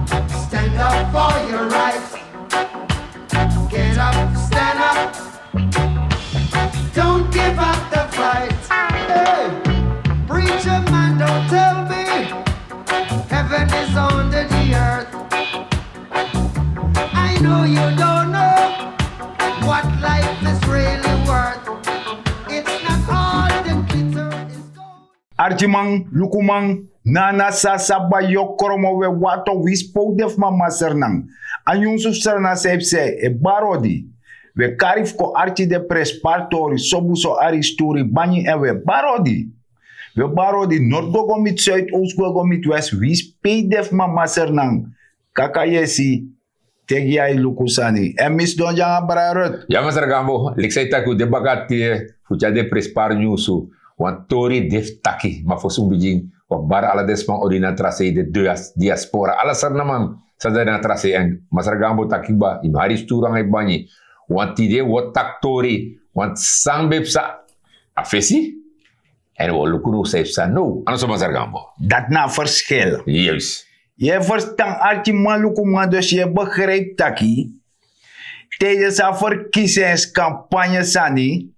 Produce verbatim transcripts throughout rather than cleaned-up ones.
Stand up for your rights. Get up, stand up. Don't give up the fight. Hey, preacher man, don't tell me heaven is under the earth. I know you don't know what life is really worth. It's not all the glitter is gold. Arkiman, lukuman, nana sasa bayokromo we wato wispo de fu mama sernan. A nyunsu fu sernan san e psa e bari odi. We kari fu kon arki den prenspari tori sobu so a risturi banyi èn we bari odi. We bari odi, nord go go miti suid, oost go go miti west, wispe de fu mama sernan. Kaka yesi, teki yu e luku sani. Èn mi sidon nanga bra Ruth. Ya, masra Gambo, leki san yu taki, un de baka te fu tyari den prenspari nyunsu. Wan tori de fu taki, ma fosi un bigin, un abi bari ala den sma odi na tra sei, den dias-, diaspora, ala Sranan man san de na tra sei. Èn masra Gambo taki kba, yu mu hari sturu nanga yu banyi. Want tide un o taki tori, want san ben psa a fesi, èn un o luku now san e psa now. A no so, masra Gambo? Dati na a verschil. Juist. Yu e ferstan, arkiman, lukuman, dus yu e begrijp taki tijdens a verkiezingscampagne sani,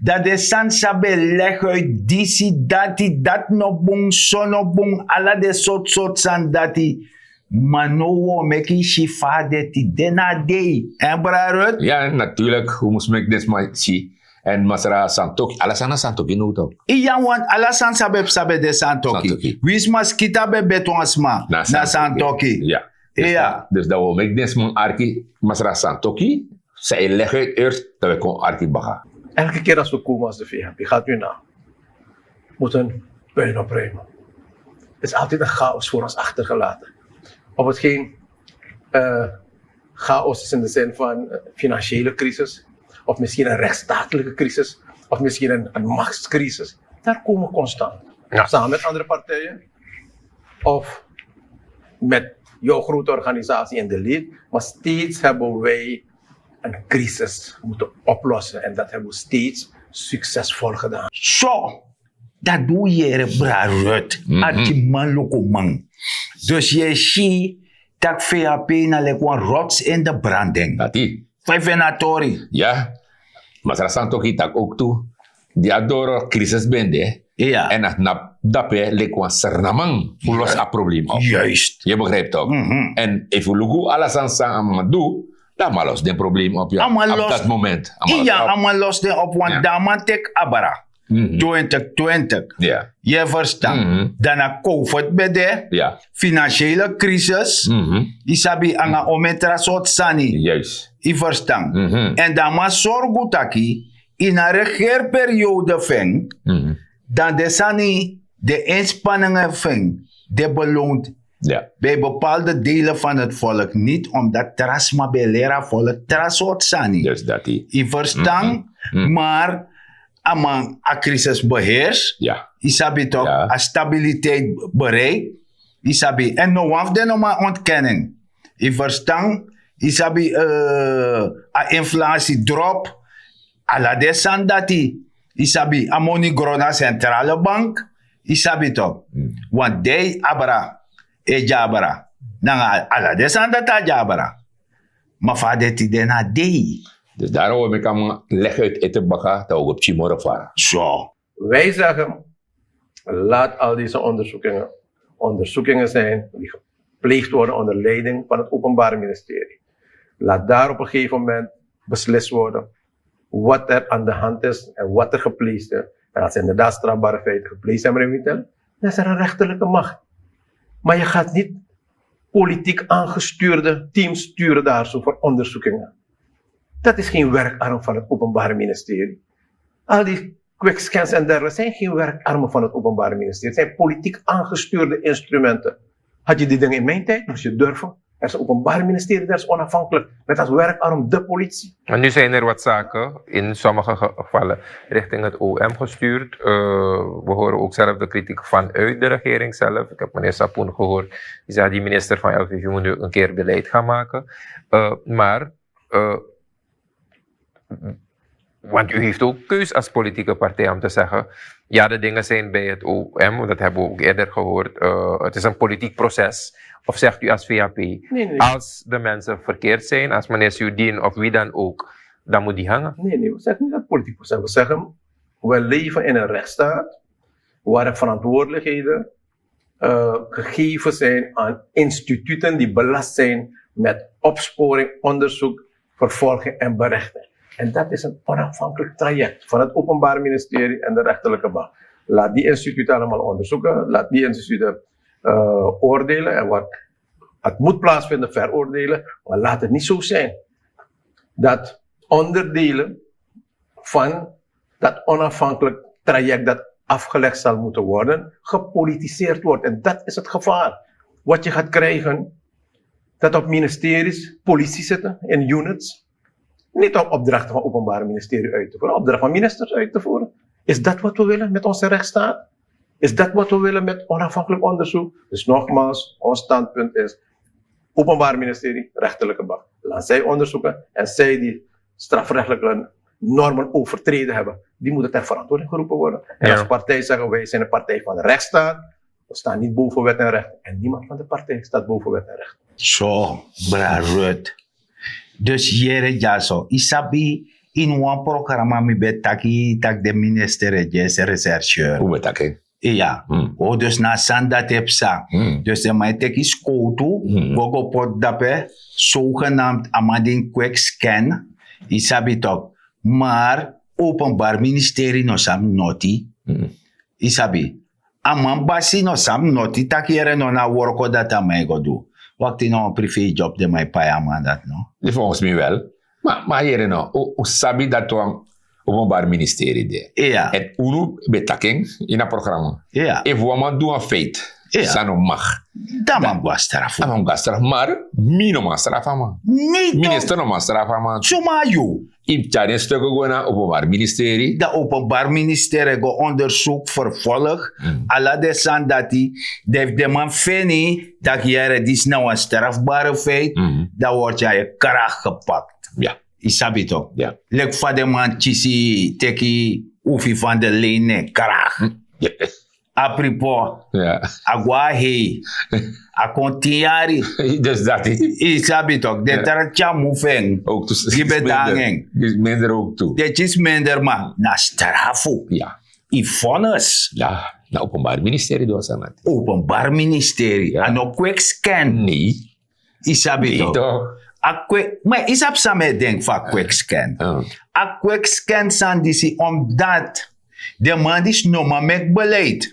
dan den sani san ben leg uit, disi, dati, dati no bun, so no bun, ala den sortu sortu sani dati. Ma now un o meki yu si fa a de tide na a dei. Èn bra Ruth? Ya, natuurlijk, un mus meki den sma si. Èn masra Santoki, ala sani na Santoki now toch? Iya, want ala sani san ben psa ben de Santoki. Santoki. Wi sma, skita ben beti wan sma na Santoki. Na Santoki. Ya. Dus dan, dus dan un o meki den sma arki masra Santoki, san e leg uit eerst, dan we kon arki baka. Elke keer als we komen als de V H P, gaat u na, moet een puin opruimen. Het is altijd een chaos voor ons achtergelaten. Of het geen eh, chaos is in de zin van eh, financiële crisis, of misschien een rechtsstatelijke crisis, of misschien een, een machtscrisis. Daar komen we constant. Ja. Samen met andere partijen, of met jouw grote organisatie in de lead, maar steeds hebben wij een crisis moeten oplossen. En dat hebben we steeds succesvol gedaan. So, dat doe yere bra Ruth, arkiman, lukuman. Dus yu e si tak' V H P na leki wan rots in de branding. Dati. Fa yu feni a tori? Ya. Masra Santoki taki ook tu, di a doro crisis ben de. Iya. Èn a knapu dape leki wan Sranan man fu losi a probleem op. Juist. Yu begrijp toch? Mhm. Èn efu un luku ala sani san a man du, dan a man losi den probleem op, ya. A man losi. Op dat moment. Iya, a man losi den op, want dan a man teki abra. Mhm. Twintig twintig. Ya. Yu e ferstan? Mhm. Dan na covid ben de. Ya. Financiële crisis. Mhm. Yu sabi, nanga omeni tra sortu sani. Juist. Yu ferstan? Mhm. Èn dan a man sorgu taki ini a regeerperiode fu en, mhm, dan den sani, den inspanningen fu en, den beloont, ja, bij bepaalde delen van het volk niet, omdat tra sma ben leri a volk tra sortu sani. Dus dati. Yu ferstan? Mhm. Mhm. Maar a man a crisis beheers. Ja. Yu sabi toch, ja, a stabiliteit bereik. Yu sabi, èn no wan fu den no man ontken en. Yu ferstan? Yu sabi, eh, a inflatie drop. Ala den sani dati. Yu sabi, a moni gro na centrale bank. Yu sabi toch. Hmm. Want dei abra, e dya abra. Nanga ala den sani dati a dya abra. Ma fa a de tide na dei. Dus daarom wil ik hem leg uit eten baka, dan ook op Chimoro Fara. Zo. Wij zeggen, laat al deze onderzoekingen onderzoekingen zijn die gepleegd worden onder leiding van het Openbaar Ministerie. Laat daar op een gegeven moment beslist worden wat er aan de hand is en wat er gepleegd is. En als er inderdaad strafbare feiten gepleegd zijn, meneer Wietel, dan is er een rechterlijke macht. Maar je gaat niet politiek aangestuurde teams sturen daar zo voor onderzoekingen. Dat is geen werkarm van het Openbaar Ministerie. Al die quickscans en dergelijke zijn geen werkarmen van het Openbaar Ministerie. Het zijn politiek aangestuurde instrumenten. Had je die dingen in mijn tijd, moest je durven. Er is een Openbaar Ministerie, dat is onafhankelijk. Met als werkarm de politie. En nu zijn er wat zaken in sommige ge- gevallen richting het O M gestuurd. Eh, we horen ook zelf de kritiek vanuit de regering zelf. Ik heb meneer Sapoen gehoord. Die zei, die minister van L V V moet nu een keer beleid gaan maken. Eh, maar eh, Want u heeft ook keus als politieke partij om te zeggen: ja, de dingen zijn bij het O M, dat hebben we ook eerder gehoord. Eh, het is een politiek proces. Of zegt u als V H P: als de mensen verkeerd zijn, als meneer Sudin of wie dan ook, dan moet die hangen? Nee, nee, we zeggen niet dat het politiek proces is. We zeggen, we leven in een rechtsstaat waar er verantwoordelijkheden eh, gegeven zijn aan instituten die belast zijn met opsporing, onderzoek, vervolging en berechten. En dat is een onafhankelijk traject van het Openbaar Ministerie en de rechterlijke macht. Laat die instituten allemaal onderzoeken, laat die instituten eh, oordelen. En wat het moet plaatsvinden, veroordelen. Maar laat het niet zo zijn dat onderdelen van dat onafhankelijk traject dat afgelegd zal moeten worden, gepolitiseerd wordt. En dat is het gevaar wat je gaat krijgen, dat op ministeries politie zitten in units, niet op opdrachten van openbare ministerie uit te voeren, opdracht van ministers uit te voeren. Is dat wat we willen met onze rechtsstaat? Is dat wat we willen met onafhankelijk onderzoek? Dus nogmaals, ons standpunt is: openbaar ministerie, rechterlijke bank, laat zij onderzoeken en zij die strafrechtelijke normen overtreden hebben, die moeten ter verantwoording geroepen worden. En als partij zeggen: wij zijn een partij van de rechtsstaat, we staan niet boven wet en recht. En niemand van de partij staat boven wet en recht. So, bra Ruth. Dus yere dyaso, yu sabi, ini wan programa mi ben taki tak' den minister e gi rechercheur. Un ben taki en. Iya. O, dus na a sani dati e psa. Dus den man e teki skowtu go go poti dape, zogenaamd a man di ini kwik scan. Yu sabi tok. Maar openbaar ministeri no sabi noti. Yu sabi, a man basi no sabi noti tak' yere no na a worko dati a man e go du. Wakti, na wan privé job den man e pai a man dati, no? Di volgens mi wel. Ma ma yere no, un sabi dati wan openbaar ministeri de. Iya. En unu ben taki en ini a programa. Iya. Efu wan man du wan feit san no mag, dan a man go a strafu. A man go a strafu, maar mi no man strafu a man. Minister no man strafu a man. Suma yu? Yu mus tyari en stuku go na openbaar ministeri. Dan openbaar ministeri e go onderzoek, vervolg, ala den sani dati. Dan efu den man feni tak' yere disi na wan strafbare feit, dan word yu a yu kracht gepakt. Yu sabi tok. Leki fa den man kisi teki Ufi van de Lei na en kracht. A propos, a go a hei, a kon tin yari. Dus dati. Yu sabi tok, den tra tyari mu fu en. Gi ben dangi en. Den kisi minder, ma na strafu. Yu vonnis. Na openbaar ministeri du a sani dati. Openbaar ministeri, a no kwik scan. Nei. Yu sabi tok. A kwik, ma yu sabi san mi e denki fu a kwik scan? A kwik scan sani disi, omdat den man disi no man meki beleid.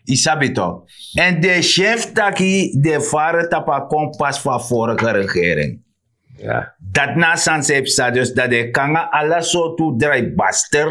Yu sabi tok. Èn den si en fu taki den e fara tapu a kompas fu a vorige regering. Dati na a sani san e psa, dus dati den e kon nanga ala sortu drai baster,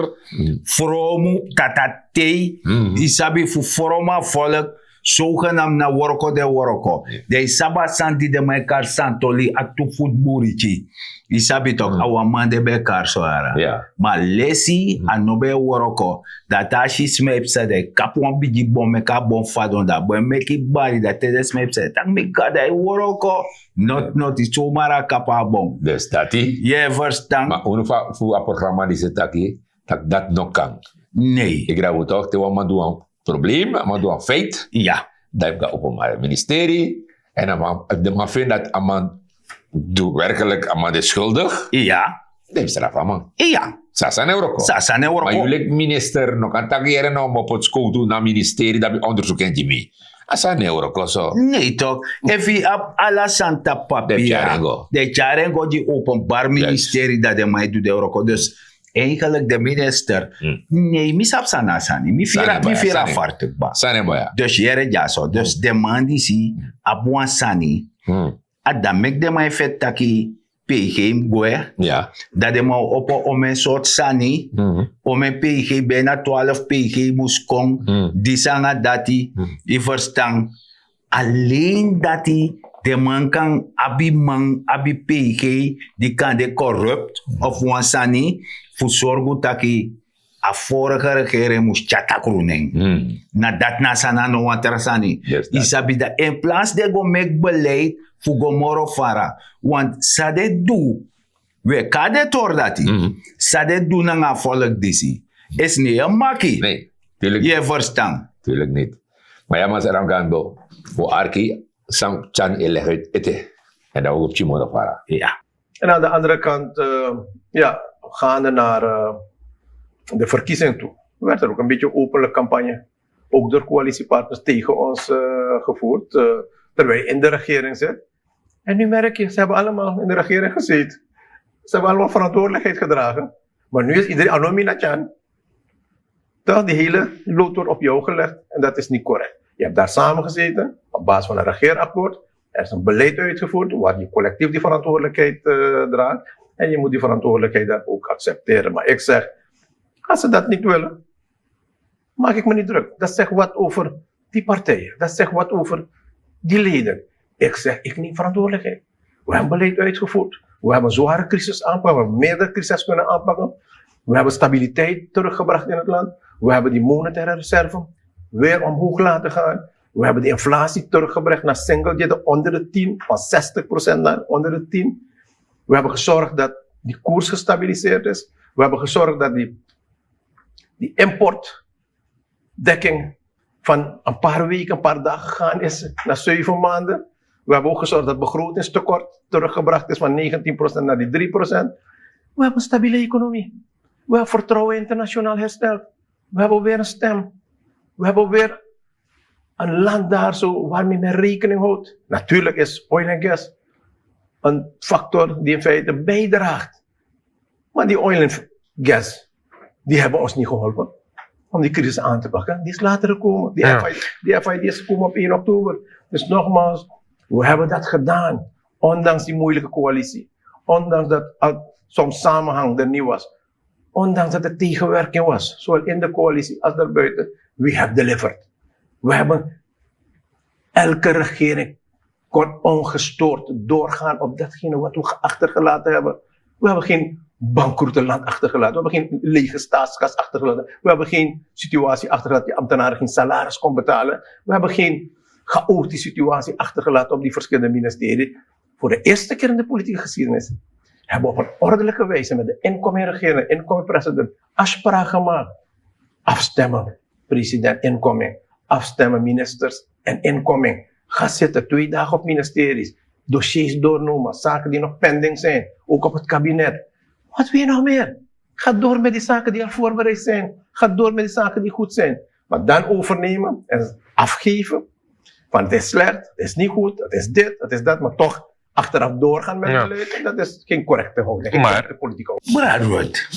fromu, tatatei. Yu sabi, fu fromu a volk, sogenam na worko den worko. Dan yu sabi a sani di den man e kari santoli, a tu futu buriti. Yu sabi tok, a wan man den ben e kari so yara. Ma lesi a no ben e worko. Dan te a si sma e psa, dan e kapu wan bigi bon, meki a bon fadon, dan a bon e meki bari. Dan te den sma e psa, e taki: mi gado, a e worko. Noti noti, somar a kapu a bon. Dus dati. Yu e ferstan? Ma unu fu a programa disi e taki tak' dati no kan. Nei. Yu grabu tok, te wan man du wan probleem, a man du wan feit. Iya. Dan yu mus go na openbaar ministeri. Èn a man, efu den man feni dati a man du werkelijk, a man de schuldig. Iya. Den mus strafu a man. Iya. So a sani e wroko. So a sani e wroko. Ma yu leki minister no kan taki: yere no, mi o poti skowtu na ministeri, dan mi onderzoek en gi mi. A sani e wroko so. Nei tok. Efu yu abi ala sani tapu papia, den e tyari en go gi openbaar ministeri, dan den man e du den wroko. Dus eigenlijk den minister. Nei, mi sabi san na a sani. Mi firi a fartu kba. Sani e boya. Dus yere dyaso. Dus den man disi abi wan sani. A dan meki den man e feti taki P G mus gwe. Dan den man o opo omeni sortu sani. Omeni P G, bijna twaalf P G mus kon. Disi nanga dati. Yu ferstan? Alleen dati den man kan abi man, abi P G di kan de corrupt of wan sani fu sorgu taki a vorige regering mus tyari takru nen. Na dati na a sani, a no wan tra sani. Yu sabi, dan in plaats den go meki beleid fu go moro fara. Want san den du, We kade tori dati. San de du nanga a volk disi? Is ne en maki. Nee, tuurlijk. Ye verstan. Tuurlijk niet. Maar ja, Masaram Gando, we arki, Sam Chan e leg uit ete. En dan ook op Chimoro Fara. Ja. En aan de andere kant, eh, ja, gaande naar eh, de verkiezing toe, werd er ook een beetje openlijk campagne, ook door coalitiepartners tegen ons eh, gevoerd, eh, terwijl je in de regering zit. En nu merk je, ze hebben allemaal in de regering gezeten. Ze hebben allemaal verantwoordelijkheid gedragen. Maar nu is iedereen anomi na Chan. Toch, die hele lood wordt op jou gelegd en dat is niet correct. Je hebt daar samen gezeten op basis van een regeerakkoord. Er is een beleid uitgevoerd waar je collectief die verantwoordelijkheid eh, draagt. En je moet die verantwoordelijkheid dan ook accepteren. Maar ik zeg, als ze dat niet willen, maak ik me niet druk. Dat zegt wat over die partijen. Dat zegt wat over die leden. Ik zeg, ik neem verantwoordelijkheid. We hebben beleid uitgevoerd. We hebben een zware crisis aangepakt. We hebben meerdere crisis kunnen aanpakken. We hebben stabiliteit teruggebracht in het land. We hebben die monetaire reserve weer omhoog laten gaan. We hebben de inflatie teruggebracht naar single digit, onder de tien, van zestig procent naar onder de tien. We hebben gezorgd dat die koers gestabiliseerd is. We hebben gezorgd dat die, die importdekking van een paar weken, een paar dagen gegaan is naar zeven maanden. We hebben ook gezorgd dat het begrotingstekort teruggebracht is van negentien procent naar die drie procent. We hebben een stabiele economie. We hebben vertrouwen internationaal hersteld. We hebben weer een stem. We hebben weer een land daar zo waarmee men rekening houdt. Natuurlijk is oil en gas een factor die in feite bijdraagt. Maar die oil en gas, die hebben ons niet geholpen om die crisis aan te pakken. Die is later gekomen. Die, F I, die F I D's komen op één oktober. Dus nogmaals, we hebben dat gedaan. Ondanks die moeilijke coalitie. Ondanks dat het soms samenhang er niet was. Ondanks dat er tegenwerking was, zowel in de coalitie als daarbuiten, we have delivered. We hebben elke regering kon ongestoord doorgaan op datgene wat we achtergelaten hebben. We hebben geen bankroete land achtergelaten. We hebben geen lege staatskas achtergelaten. We hebben geen situatie achtergelaten die ambtenaren geen salaris kon betalen. We hebben geen chaotische situatie achtergelaten op die verschillende ministeries. Voor de eerste keer in de politieke geschiedenis hebben we op een ordelijke wijze met de incoming regering, incoming president, afspraken gemaakt. Afstemmen, president incoming. Afstemmen, ministers en incoming. Ga zitten twee dagen op ministeries. Dossiers doornemen, zaken die nog pending zijn, ook op het kabinet. Wat wil je nog meer? Ga door met die zaken die al voorbereid zijn. Ga door met die zaken die goed zijn. Maar dan overnemen en afgeven. Van het is slecht, het is niet goed, het is dit, het is dat, maar toch achteraf doorgaan met beleid, dat is geen correcte houding, geen correcte politieke houding. Brad Ruth,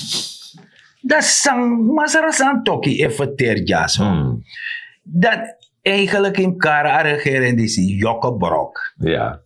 dat sang masara san toki e verteer dyaso. Dat eigenlijk in kara a regering disi yoke brok. Ja.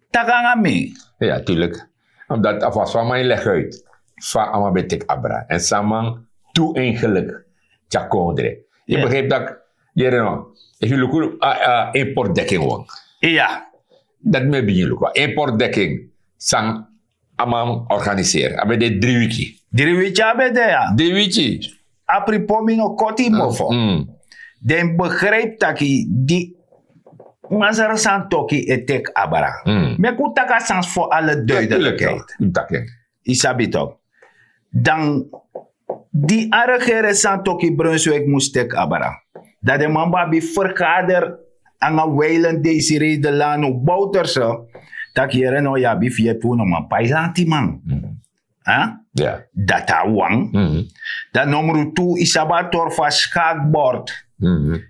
Takanga mi. Ja, tuurlijk. Omdat a fasi fa a man e leg uit fa a man ben teki abra en san a man du eigenlijk tyari kondre. Yu begrijp dati? Yere no? Efu yu luku a importdekking wan. Iya. Dati mi e bigin luku a importdekking san a man organiseri, a ben de dri wiki. Dri wiki a ben de ya. Dri wiki. A pripo mi no koti mofo. Den begrijp taki di masara san toki e teki abra. Meki un taki a sans fu ala duidelikheid. Yu sabi tok. Dan di a regere san toki Brunswik mus teki abra, dan den man ben abi vergader nanga Weiland, Desi, Redelano, Bouterse, taki yere no, yu abi fu yepi unu man pai lantiman. Dati a wan. Dan nomru tu, yu sabi a tori fu a skakbord.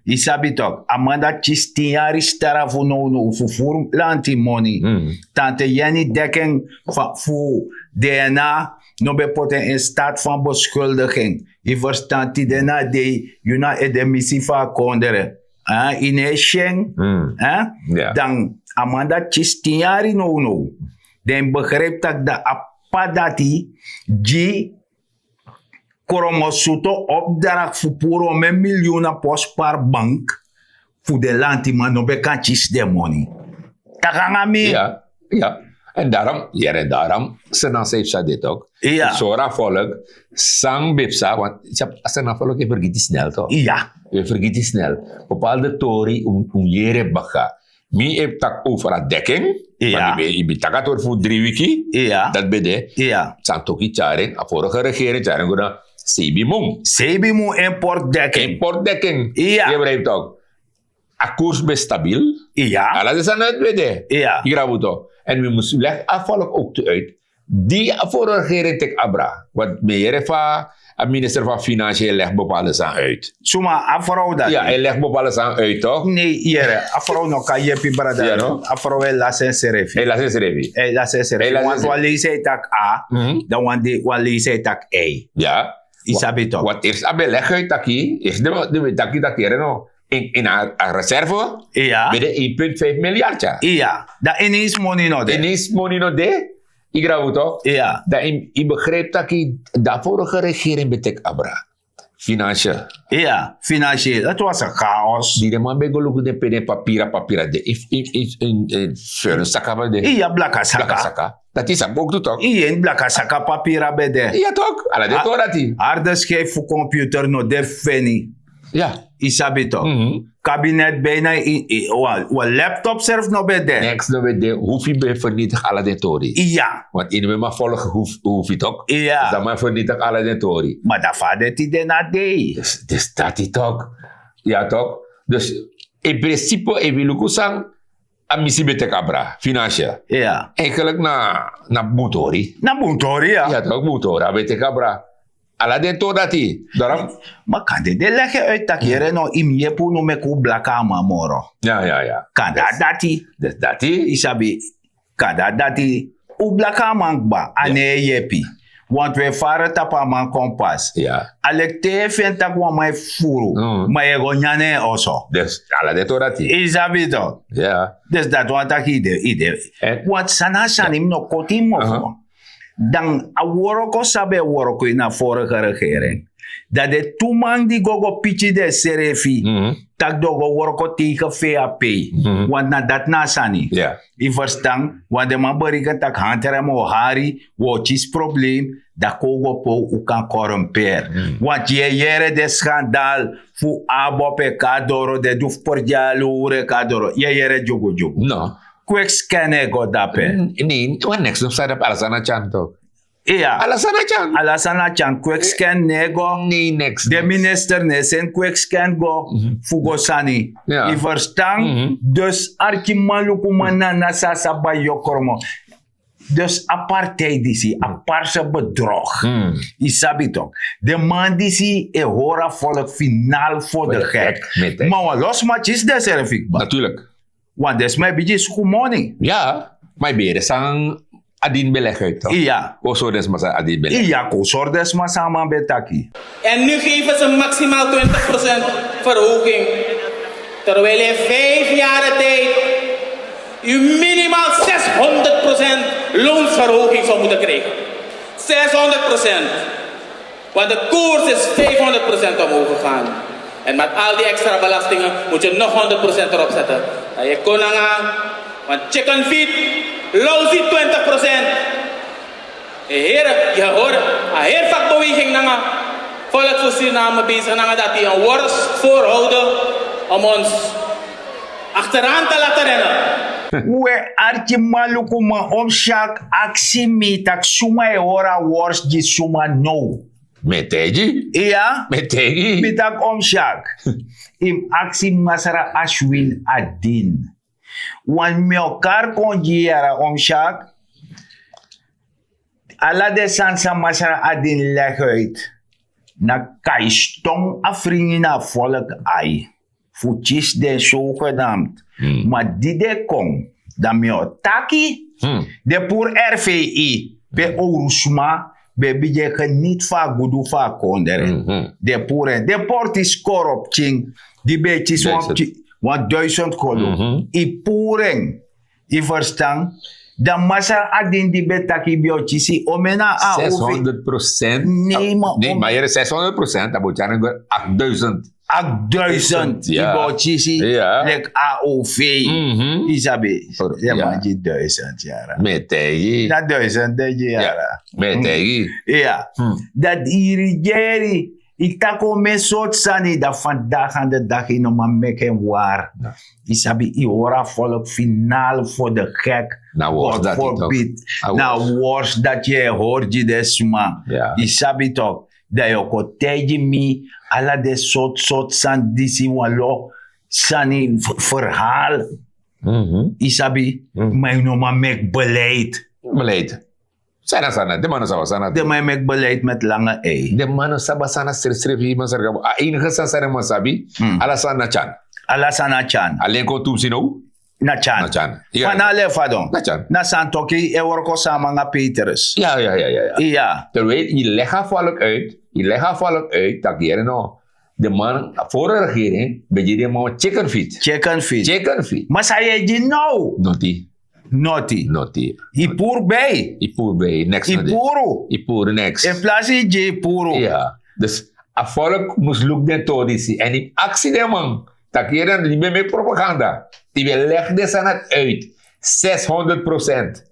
Yu sabi tok, a man dati kisi tin yari stara fu nownow fu furu lanti moni. Tante Yeni deki en fu DNA no ben poti en in staat van beschuldiging. Yu ferstan, tide na dei yu na edemisi fu a kondre. Yu no e si en. Dan a man dati kisi tin yari nownow. Dan yu begrijp tak' dan a p'pa dati gi krongosuto opdracht fu puru omen milyun na pospari bank fu den lantiman no ben kan kisi den moni. Taki nanga mi. Ya, ya. En daarom, yere, daarom Senan san yu psa de tok. Ya. Sori a volk san ben psa, want a Senan volk e fergiti snel tok. Ya. E fergiti snel. Bepaalde tori un yere baka. Mi e taki over a dekking. Yu ben taki a tori fu dri wiki. Dati ben de. Santoki tyari en a vorige regering tyari en go na seibi mun. Seibi mun import dekking. Import dekking. Yu e begrijp tok? A koers ben stabil. Ala den sani uit ben de. Yu grabu tok? En wi mus leg a volk ook tu uit di a vorige regering teki abra. Want mi yere fa a minister van financiën leg bepaalde sani uit. Suma a vrouw dati? Ja, hij leg bepaalde sani uit toch? Nee, yere, a vrouw no kan yepi brada. A vrouw e lasi ensrefi. Hij lasi ensrefi. Hij lasi ensrefi. Want wan leisi hij taki a, dan wan leisi hij taki ei. Ja. Yu sabi tok? Want eerst a ben leg uit taki, eerst de ben taki taki yere no. In a reserve ben de een punt vijf miljard, ja. Ja, dan ineens money no de. Ineens money no de. Yu grabu tok? Dan yu begrijp taki da vorige regering ben teki abra. Financieel. Ja, financieel. Het was een chaos. Di den man ben go luku den pe den papira papira de in in in in in furnace saka ben de. Ja, blaka saka. Dati sabi ook tu tok? Yu en blaka saka papira ben de. Ja tok, ala den tori dati. Harde schijf fu computer no de feni. Ja. Yu sabi tok? Kabinet bijna, wan laptop serf no ben de. Niks no ben de. Hoefi ben vernietig ala den tori? Ja. Want yu no ben man volg hoefi tok? Ja. Dan man vernietig ala den tori. Maar dan fa deti de na dei. Dus dati tok. Ja tok. Dus in principe efu yu luku san a misi ben teki abra financieel. Eigenlijk na na bun tori. Na bun tori, ya. Ya tok, bun tori a ben teki abra. Ala den tori dati. Ma kande den legi uit taki yere no, yu mus yepi unu meki un blaka a man moro. Ya ya ya. Kande a dati. Dati yu sabi. Kande a dati. Un blaka a man kba, a no e yepi. Want un e fara tapu a man kon pasi. A leki te yu e feni tak' wan man e fufuru, ma yu e go nyan na en oso. Ala den tori dati. Yu sabi tok? Dus dati wani tak' yu de. Want san na a sani mi no koti yu mofo. Dan a woroko san ben e woroko ini a vorige regering, dan den tu man di go go piki densrefi, tak' den o go woroko tegen fei a pei. Want na dati na a sani. Yu ferstan? Want den man bereken tak' handrem o hari, wi o kisi problem. Dan kon un go pe un kan korumpeer. Want yu e yere den skandal fu abop e kon na doro, den du fu perdi a lowru e kon na doro, yu e yere dyugudyugu. Kwik scan no e go dape. Nei, wan neks no fu sani dape, ala sani na tyan tok. Iya. Ala sani na tyan. Ala sani na tyan. Kwik scan no e go. Nei, neks. Den minister no e seni kwik scan go fu go sani. Yu ferstan? Dus arkiman, lukuman, nana, sasa, bai, yokromo. Dus a partij disi, a parse bedrog. Yu sabi tok? Den man disi e hori a volk finaal voor de gek. Ma wan losma kisi denselfi kba. Natuurlik. Want den sma e bigin suku moni. Ya, ma yu ben yere san a dini ben legi uit tok? Iya. Kon sori den sma san a dini ben legi uit. Iya, kon sori den sma san a man ben taki. En nu geven ze maximaal twintig procent verhoging. Terwijl in vijf jaren tijd u minimaal zeshonderd procent loonsverhoging zou moeten krijgen. Zeshonderd procent. Want de koers is vijfhonderd procent omhoog gegaan. En met al die extra belastingen moet je nog honderd procent erop zetten. Dan yu kon nanga, want chicken feed, low zi twintig procent. Heren, yu hori, a heri vakbeweging nanga volk fu Suriname bezig nanga dati, een worst voorhouden om ons achteraan te laten rennen. We arkiman, lukuman, Oom Sjaak aksi mi tak' suma e hori a worst gi suma now. Mi e taigi. Iya? Mi e taigi. Mi taki Oom Sjaak, yu mus aksi Masra Ashwin Adin. Want mi o kari kon gi yu yara, Oom Sjaak. Ala den sani san Masra Adin legi uit, na kaiston a fringi na a volk ai fu kisi den zogenaamd. Ma di den kon, dan mi o taki, den puru R V I pe owru sma ben bigin e geniet fu a gudu fu a kondre. Den puru en, den porti skoro pikin di ben e kisi wan duizend kolu, yu puru en. Yu ferstan? Dan Masra Adin di ben taki yu ben o kisi omeni a... Zeshonderd procent. Nei, ma... Nei, ma yere, zeshonderd procent, a bo tyari en go achtduizend. Achtduizend yu ben o kisi leki A O V. Yu sabi? Den man gi duizend yara. Mi e taigi. Na duizend den gi yara. Mi e taigi. Iya. Dati yu rigeri, Yu taki o men sortu sani dan fandaga an de dagi yu no man meki en wari. Yu sabi yu hori a volk finaal for de gek. Na wors dati toch. Na wors dati yu e hori gi den sma. Yu sabi tok dan yu o kon taigi mi ala den sortu sortu sani disi wan lo sani verhaal. Yu sabi ma yu no man meki beleid. Beleid. Sana sana den man no sabi sana. Den man e meki beleid met lange ei. Den man no sabi sana srefsrefi man srefsrefi a enige sani san den man sabi. Ala sani na tyan. Ala sani na tyan. Alen kon tumsi no. Na tyan. Fan na alen fadon na tyan. Na santoki e worko sama nanga petrus. Ya ya ya ya. Ya. Terwijl yu leg a volk uit yu leg a volk uit tak yere no. De man a vorige regering ben gi den man wan chicken feet. Chicken feet. Chicken feet. Ma san yu e gi now? Noti. Noti. Noti. Yu puru bei. Yu puru bei neks. Yu puru. Yu puru neks. In plasi yu gi yu puru. Ya. Dus a volk mus luku den tori disi èn yu mus aksi den man. Tak' yere dan yu ben meki propaganda. Yu ben leg den sani uit. Zeshonderd procent.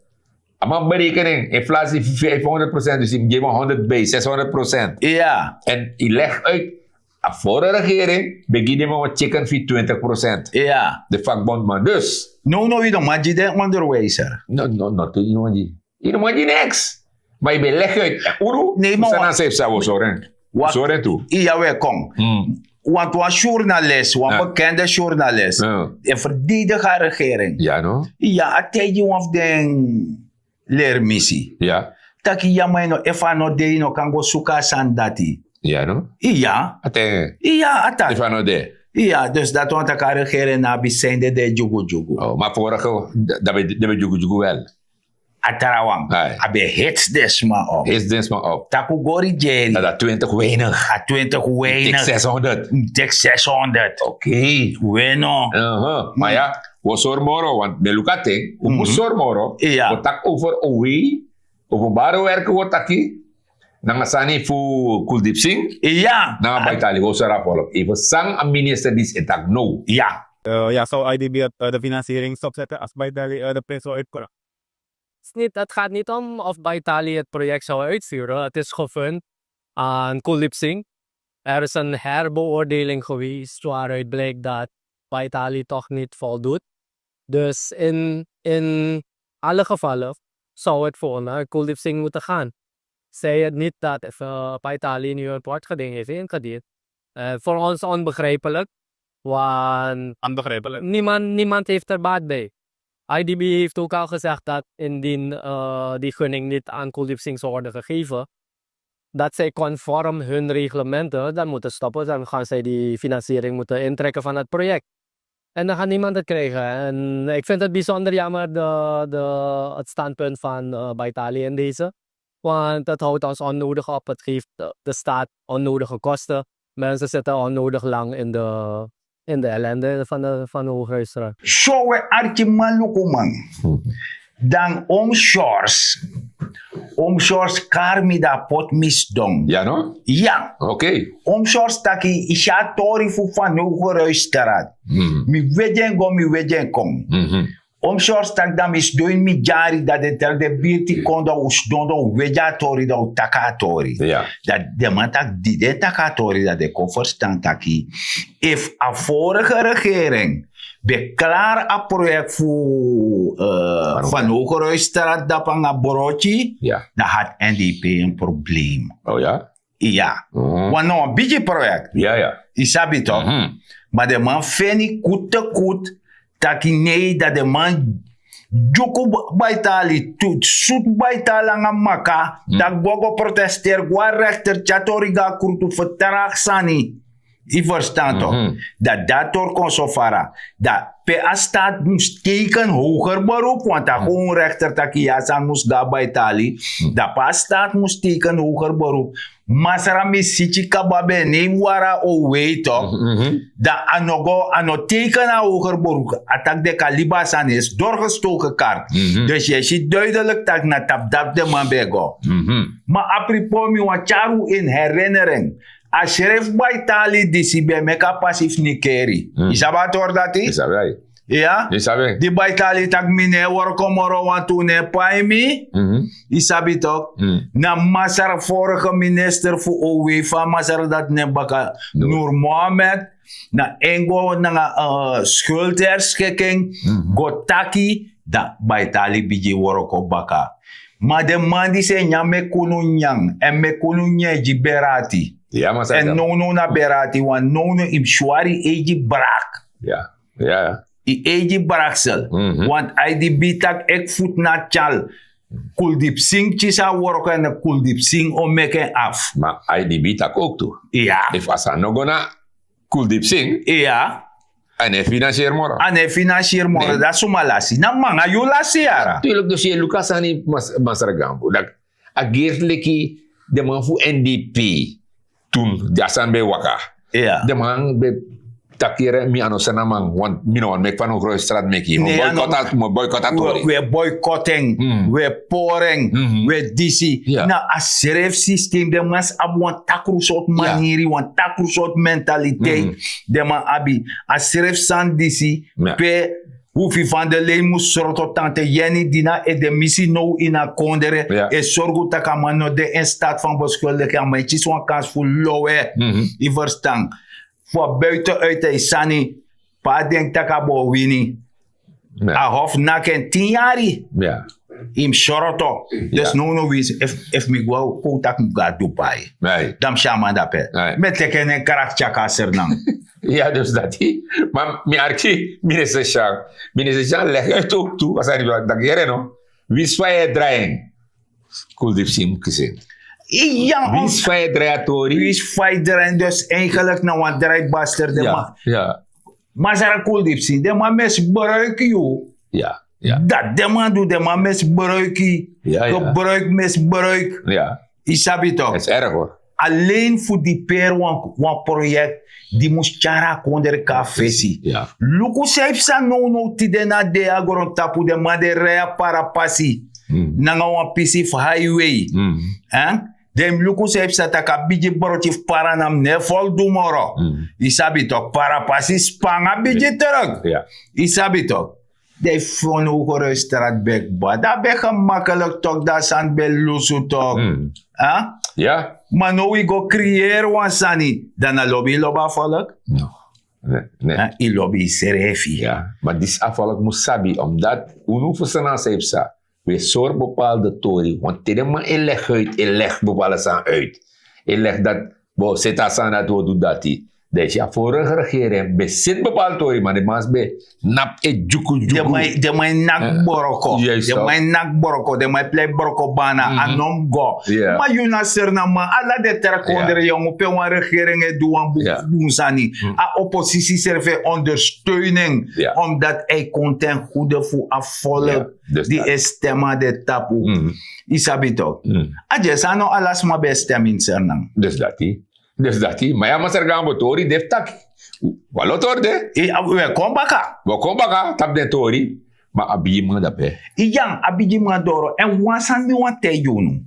A man berekening inflasi vijfhonderd procent dus yu mus gi man honderd bij zeshonderd procent. Ya. Èn yu leg uit a vorige regering ben gi den man wan chicken feet twintig procent. Ya. De vakbondman dus. No no yu no man gi den onderwijzer. No no no tu yu no man gi. Yu no man gi neks. Ma yu ben leg uit uru. Nee man. San na sef sa wo soren. Soren tu. Iya we kon. Want wan journalist wan bekende journalist e verdedig a regering. Ya no. Ya a taigi wan fu den leri misi. Ya. Taki ya ma yu no efu a no de yu no kan go suku a sani dati. Ya no. Iya. A ten. Iya a taki efu a no de. Iya dus dati wan taki a regering na abi sende de dyugu dyugu. Ma vorige dan ben dyugu dyugu wel. A trawan a ben hits den sma op. Hits den sma op. Taku go rigeri. Dat dat twintig weinig. A twintig weinig. Dik zeshonderd. Dik zeshonderd. Oké. Weno. Maar ja, we sor moro want ben lukating we mus sor moro. We tak over owei. Openbare werken we taki. Nanga sani fu kuldipsing. Ja. Nanga baitali we sor a volk even sang a minister dis e tak no. Ja. Ja zou idb de financiering stopzetten als baitali de prijs zou uitkomen? Is niet, het gaat niet om of Baitali het project zou uitvoeren. Het is gefund aan Kuldeep Singh. Er is een herbeoordeling geweest waaruit blijkt dat Baitali toch niet voldoet. Dus in, in alle gevallen zou het voor naar Kuldeep Singh moeten gaan. Zij het niet dat uh, Baitali nu een kort geding heeft ingediend. Uh, voor ons onbegrijpelijk. Want niemand, niemand heeft er baat bij. I D B heeft ook al gezegd dat indien uh, die gunning niet aan Kuldeep Singh zou worden gegeven, dat zij conform hun reglementen dan moeten stoppen. Dan gaan zij die financiering moeten intrekken van het project. En dan gaat niemand het krijgen. En ik vind het bijzonder jammer de, de, het standpunt van uh, Baitali in deze. Want het houdt ons onnodig op. Het geeft de, de staat onnodige kosten. Mensen zitten onnodig lang in de, in de ellende van de, van de Hooghuisstraat. So we arki man luku man. Dan om shores. Om shores kari mi dan a poti mi sidon. Ya no? Ya. Oké. Om shores taki yu si a tori fu fanowgeruisstraat. Mi wegi en go mi wegi en kon. Om shores taki dan mi sidon ini mi dyari dan den teri den birti kon dan un sidon dan un wegi a tori dan un taki a tori. Dan den man taki di den taki a tori dan den kon ferstan taki efu a vorige regering ben klari a proyekti fu fanowgeruisstraat dapu nanga broti, dan hadi N D P en probleem. Ya. Wan na wan bigi proyekti. Yu sabi tok? Ma den man feni kut te kut taki nei dan den man dyuku baitali tu sutu baitali nanga maka. Taki go go protesteri go a rekter tyari tori go a krutu fertragi sani. Yu ferstan tok? Dan dati tori kon so fara. Dan pe a staat mus teken hoger beroep want a kon rekter taki yu a sani mus go a baitali. Dan pe a staat mus teken hoger beroep. Masra mi siti kaba ben e neimi wari a owei tok. Dan a no go a no teken a hoger beroep a taki den kan libi a sani esi dorgestoken kart. Dus yu e si duidelik tak' na tapu dapu den man ben e go. Ma a pripo mi wani tyari un ini herinnering. A srefi baitali disi ben e meki a pasi fu nikeri. Yu sabi a tori dati? Yu sabi a. Ya. Di baitali taki mi no e worko moro wantu no e pai mi. Yu sabi tok. Na masra vorige minister fu ow wei fa a masra dati nen baka, nur mohammed, na en go nanga skulterskiking, go taki dan baitali bigin worko baka. Ma den man disi e nyan meki unu nyan èn meki unu nyan e gi berati. Èn nownow na berati wan nownow yu mus swari yu eigi brak. Yu eigi braksel. Want a e di bi taki eki futu na tyal. Kuldi psing kisi a worko èn kuldi psing o meki en afu. Ma a e di bi taki owktu. Efu a sani no go na kuldi psing, a no e finanseri moro. A no e finanseri moro dati suma lasi na manga yu lasi yara. Tuiliki dus yu e luku a sani, masra gambo dati a gerti leki den man fu n d p. Tun di a sani ben e waka, den man ben taki yere mi a no sani a man. Mi no wani meki fa no groisi strati meki yu. Wi e boikoti a tori. Wi e boikoti en, wi e pori en, wi e disi. Na a srefi sistem den man si abi wan takru sortu maniri wan takru sortu mentaliteit. Den man abi a srefi sani disi pe hufi van de lei mus sroto tante yeni di na edemisi now ini a kondre e sorgu tak' a man no de en stati fan beskuldigi a man e kisi wan kansi fu lowe. Yu ferstan? Fu a buiten uiti a e sani pe a denki tak' a bo wini. A hof naki en tin yari. Yu mus sroto. Dus nownow winsi efu mi go kon tak' mi go na dubai, dan mi si a man dape. Mi e teki en nen krakti tyaka a sernan. Ya dus dati. Ma mi arki minister shan, minister shan legi uit owktu a sani fu a taki yere no, winsi fa yu e drai en, kuldi psin mus kisi en. Winsi fa yu e drai a tori. Winsi fa yu drai en dus eigenlik na wan drai baster den man. Masra kuldi psin den man misbruiki yu. Dati den man du den man misbruiki. Gebruiki misbruiki. Yu sabi tok. Alen fu diperi wan proyekti di mus tyari a kondre kon na fesi. Luku san yu psa nownow tide na dei na grontapu den man de rei a parapasi nanga wan pisi fu haiwei. Dan yu mus luku san yu psa tak' a bigi broti fu para na mi no e foldu moro. Yu sabi tok parapasi span a bigi teruk. Yu sabi tok. Dan yu fon unu gerui strati ben kba dan a ben gemakelik tok dan a sani ben lusu tok. Ma now yu go kriyeri wan sani dan na lobi yu lobi a volk. Yu lobi yu srefi. Ma disi a volk mus sabi omdati unu fu srnan san yu psa. Wi e sori bepaalde tori want te den man e legi uit e legi bepaalde sani uit. E legi dati wi o seti a sani dati wi o du dati. Dan yu si a vorige regering ben seti bepaalde tori ma den man si ben napu e dyuku dyuku. Den man e naki broko. Den man e naki broko den man e plei broko bana a no mus go. Ma yu na serna man ala den tra kondre yongu pe wan regering e du wan bun sani. A oposisi srefi e ondersteuning omdati a e kon ten gude fu a volk di e stem na den tapu. Yu sabi tok? A dyesi a no ala sma ben e stem ini sernan. Dus dati ma ya masra gambo tori de fu taki. Wan lo tori de. Wi e kon baka. Wi o kon baka tapu den tori. Ma a bigi man dape. Iya a bigi man doro èn wan sani mi wani taigi unu.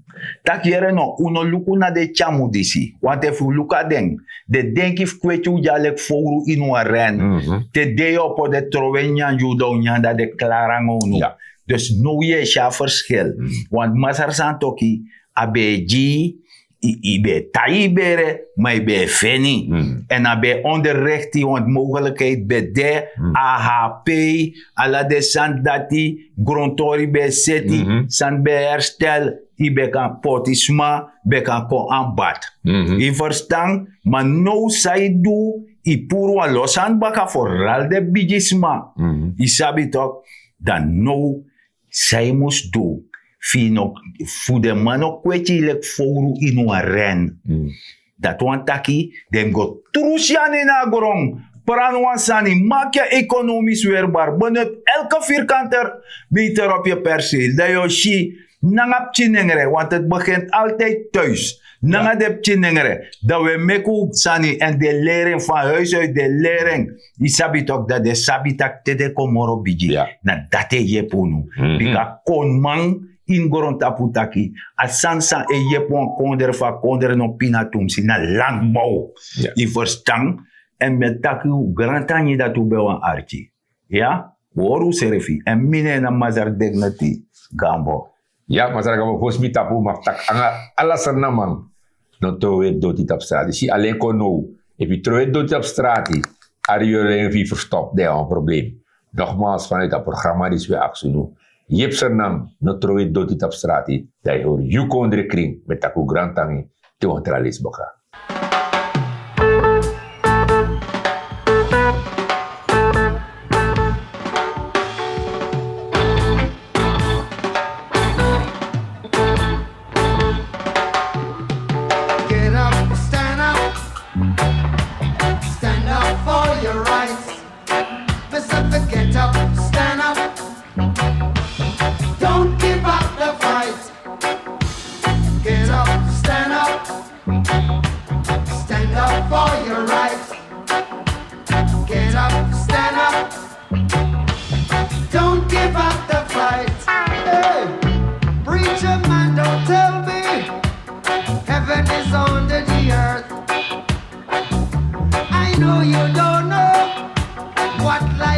Tak' yere no un no luku na den tyamu disi wanten fu un luku na den. Den denki fu kweti un dya leki fowru ini wan ren. Te dei opo den trowe nyanyan un dan un nyan dan den klari nanga unu. Dus now yu e si a ferskil. Want masra santoki a ben e gi yu yu ben e tai yu bere ma yu ben e feni. Èn a ben e onderrikti yu want mogelikheid ben de. A hapei ala den sani dati. Grontori ben e seti sani ben e herstel. Yu ben kan poti sma ben kan kon anbat. Yu ferstan? Ma now san yu du yu puru wan lo sani baka foral den bigisma. Yu sabi tok? Dan now san yu mus du fu yu no fu den man no kweti yu leki fowru ini wan ren. Dati wani taki den mus go trusi yu anu ini a gron. Pran wan sani maki yu ekonomis werbar benut elke firkanter meter op yu perseel dan yu o si nanga pikin nengre want heti begint altijdi tuis. Nanga den pikin nengre dan wi e meki un sani èn den leri en fan huis uit den leri en. Yu sabi tok dan den sabi tak' te den kon moro bigi na dati e yepi unu. Bika konman ini grontapu taki a sani san e yepi wan kondre fu a kondre no pina tumsi na landbow. Yu ferstan? Èn mi e taki un grantangi dati un ben wani arki. Ya, wi hori userfi. En mi nen na Masra Dignity Gambo. Ya, Masra Gambo, fosi mi tapu, mak tak' nanga ala Srnaman. No trowe doti tapu strati. Si, alen kon now. Efu yu trowe doti tapu strati, a riolen fu yu verstop, dan yu abi wan problem. Nogmaals, vanuit dat programma disi wi e aksi unu. Yepi Srnam, no trowe doti tapu strati, dan yu hori yu kondre krin, mi e taki un grantangi, te wan tra leisi baka. Get up, stand up, stand up for your rights. Mister, get up, stand up. Don't give up the fight. Get up, stand up. Stand up for your rights. Get up, stand up. Don't give up the fight. Hey, preacher man, don't tell me heaven is under the earth. I know you don't know what life